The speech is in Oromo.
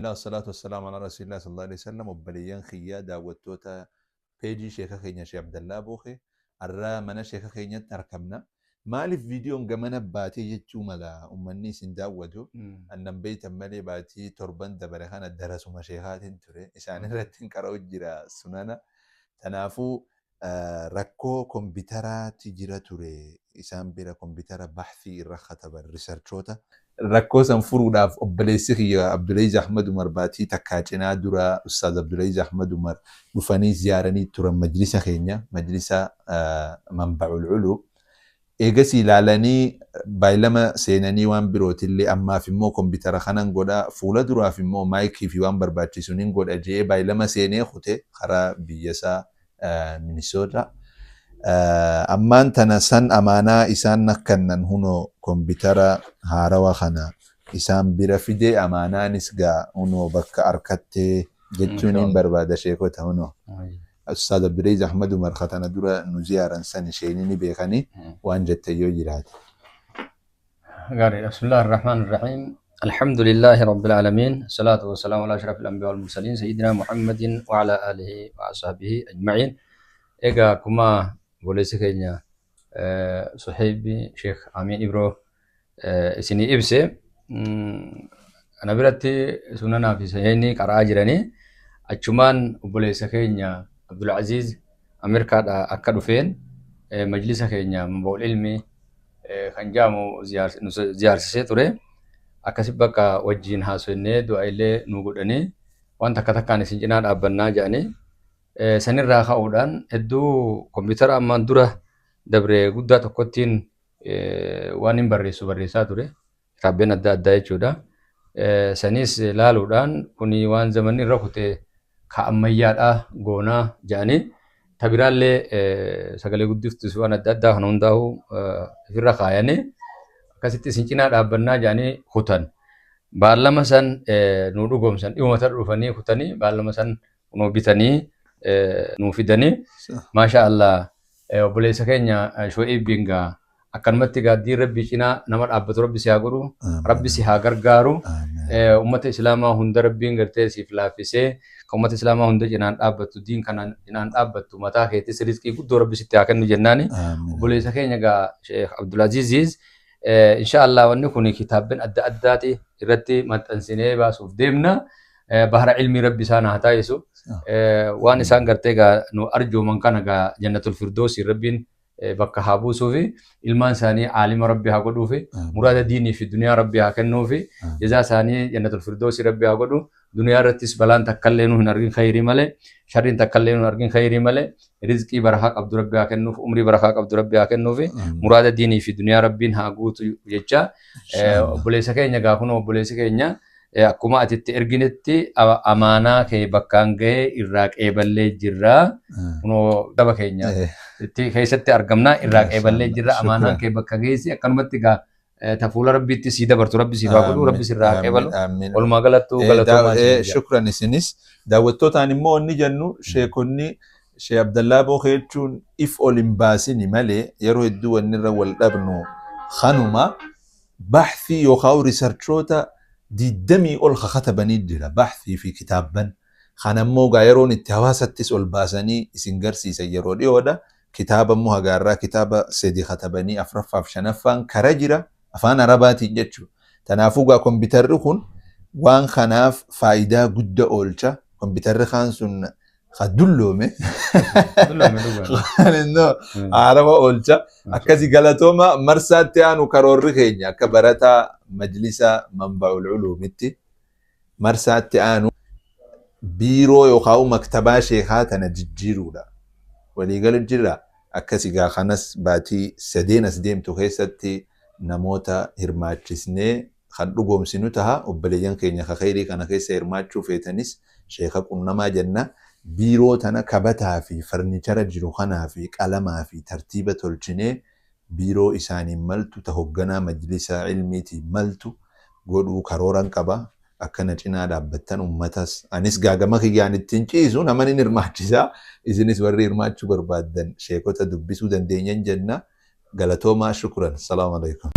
Bismillah wassalatu wassalamu ala rasulillah sallallahu alaihi wasallam. Obboleeyyan kiyya, daawwattoota peejii sheeka keenya Sheekh Abdallaa Bookee, har'a mana sheeka keenyatti argamna. Maaliif viidiyoon gamana baatee jechuu mala ummanni isin daawwatu. Annan beeytan malee baatii 7n dabare kana darasuma sheekaatiin ture. Isaan irratti hin qara'u jira sunana. Tanaafuu rakkoo kombitaraati jira ture isaan bira, kombitara bahthii irra kataban, researchoota. Rakkoo san furuudhaaf obboleessi kiyya Abdulaziz Ahmad Umar baatii takkaa cinaa dura Ustaaz Abdulaziz Ahmad Umar dhufanii ziyaaranii turan majlisa keenya, majlisa Manba'ul Ulum. Eegasii ilaalanii baay'ilama seenanii waan birootillee ammaaf immoo kombitara kanan godha, fuula duraaf immoo maayikii fi waan barbaachisu nin godha je'ee baay'ilama seenee kute karaa biyyasaa Minisoota. Ammaan tana san amaanaa isaan nakkannan hunoo kombitara haarawa kana isaan bira fide, amaanaanis gaa hunoo bakka arkattee jechuun hin barbaada sheekota hunoo. Ustaaz Abdulaziz Ahmad Umar katana dura nu ziyaaran san isheenii ni beekanii waan jette yoo jiraate. Gaariidha. Bismillaahi Rahmaani Rahiim. Alhamdulillahi Rabbil Aalamiin. Salaatu wasalaamu ala ashrafil anbiyaa wal mursaliin sayyidina Muhammadin wa ala aalihi wa ashabihi ajma'iin. Egaa akkuma obboleessi keenya Suheebi Sheekh Amiin Ibroo isinii ibse, ana biratti sunanaa fi sahiihni qara'aa jiranii, achumaan obboleessa keenya Abdulaziz Ameerikaadhaa akka dhufeen majlisa keenya Manba'ul Ilmi kan jedhamu ziyaarsisee ture. Akkasi bakka wajjin haasofnee du'a illee nu godhanii, waan takka takkaan isin cinaa dhaabbannaa jedhanii, sanirraa ka'uudhaan hedduu kompiitara ammaan dura dabre guddaa tokkottiin waan hin barreessu barreessaa ture. Kitaabbileen adda addaa jechuudha. Sanis laaluudhaan kuni waan zamanni irra kute ka ammayyaadhaa goonaa jedhanii, tabiraallee sagalee guddiftus waan adda addaa kana hundaa'uu ofirra kaayanii, akkasitti isin cinaa dhaabbannaa jedhanii kutan. Baallama san nu dhugoomsan, dhiyuma dhufanii kutanii baallama san nu bitanii nu fidanii. Maasha Allah, obboleessa keenya Sho'eebbiin gaa akkanumatti gaaddiin Rabbii cinaa nama dhaabbatu Rabbi si haa godhu, Rabbi si haa gargaaru. Ummata Islaamaa hunda Rabbiin gartee siif laaffisee kan ummata Islaamaa hunda cinaan dhaabbattu, diin kanaan cinaan dhaabbattu, mataa keetis rizqii guddoo Rabbi sitti haa kennu jennaani. Obboleessa keenya gaa Sheekh Abdulaziziz, insha Allah wanni kun kitaabbiin adda addaati irratti maxxansinee baasuuf deemna. Bahara ilmii Rabbi isaan haa taasisu. Waan isaan gartee gaa nu arjooman kana gaa Jannatul Firdoosii Rabbiin bakka haa buusuufi, ilmaan isaanii aalima Rabbi haa godhuufi, muraada diinii fi duniyaa Rabbi haa kennuufi, jazaa isaanii Jannatul Firdoosii Rabbi haa godhu. Duniyaa irrattis balaan takkallee nu hin argin khayrii malee, sharriin takkallee nu hin argin khayrii malee, rizqii barakaa qabdu Rabbi haa kennuuf, umrii barakaa qabdu Rabbi haa kennuufi, muraada diinii fi duniyaa Rabbiin haa guutu jecha. Obboleessa keenya gaa kunoo obboleessi keenya akkuma ati itti erginetti amaanaa kee bakkaan gahee irraa qeeballee jirra. Kunoo daba keenya itti keessatti argamna, irraa qeeballee jirra. Amaanaan kee bakka geessi, akkanumatti gaa ta fuula Rabbiitti sii dabartu Rabbi siif haa godhu, Rabbi sirraa haa qeebalu. Walumaa galattuu galatoomaa isin jedha. Shukran isinis. Daawwattootaan immoo wanni jennu, sheekonni Sheekh Abdallaa Bookee jechuun if ol hin baasini malee yeroo hedduu wanni irra wal dhabnu kanuma, bahthii yookaan researchoota 20 ol katabanii jira, bahthii fi kitaabban. Kana immoo gaa yeroon itti hawaasattis ol baasanii isin garsiisan yeroo dhiyoodha. Kitaaba immoo hagaarraa kitaaba sedi katabanii, afraffaaf shanaffaan kara jira afaan Arabaatiin jechuudha. Kanaafuu gaa kompiitarri kun waan kanaaf faayidaa guddaa oolcha. Kompiitarri kaan sun ka dulloome. Dulloome dhugaa. Haarawa oolcha. Akkasi galatooma. Marsaatti aanu karoorri keenya akka barataa majlisa Manba'ul Uluumitti marsaatti aanu biiroo yookaan maktabaa sheekaa tana jijjiiruudha. Waliigala jira. Akkasi gaa kanas baatii 3 as deemtu keessatti namoota hirmaachisnee kan dhugoomsinu taha. Obboleeyyan keenya ka khayrii kana keessa hirmaachuu feetanis sheeka qunnamaa jenna. Biiroo tana kabataa fi farnichara jiru kanaa fi qalamaa fi tartiiba tolchinee biiroo isaaniin maltu, ta hogganaa majlisa ilmiitiin maltu godhuu karooran qaba. Akkana cinaa dhaabbattan ummatas anis gaagama kiyyaan ittiin ciisu nama nin hirmaachisaa. Isinis warri hirmaachuu barbaaddan sheekota dubbisuu dandeenyan jenna. Galatoomaa, shukran. Salaamu alaikum.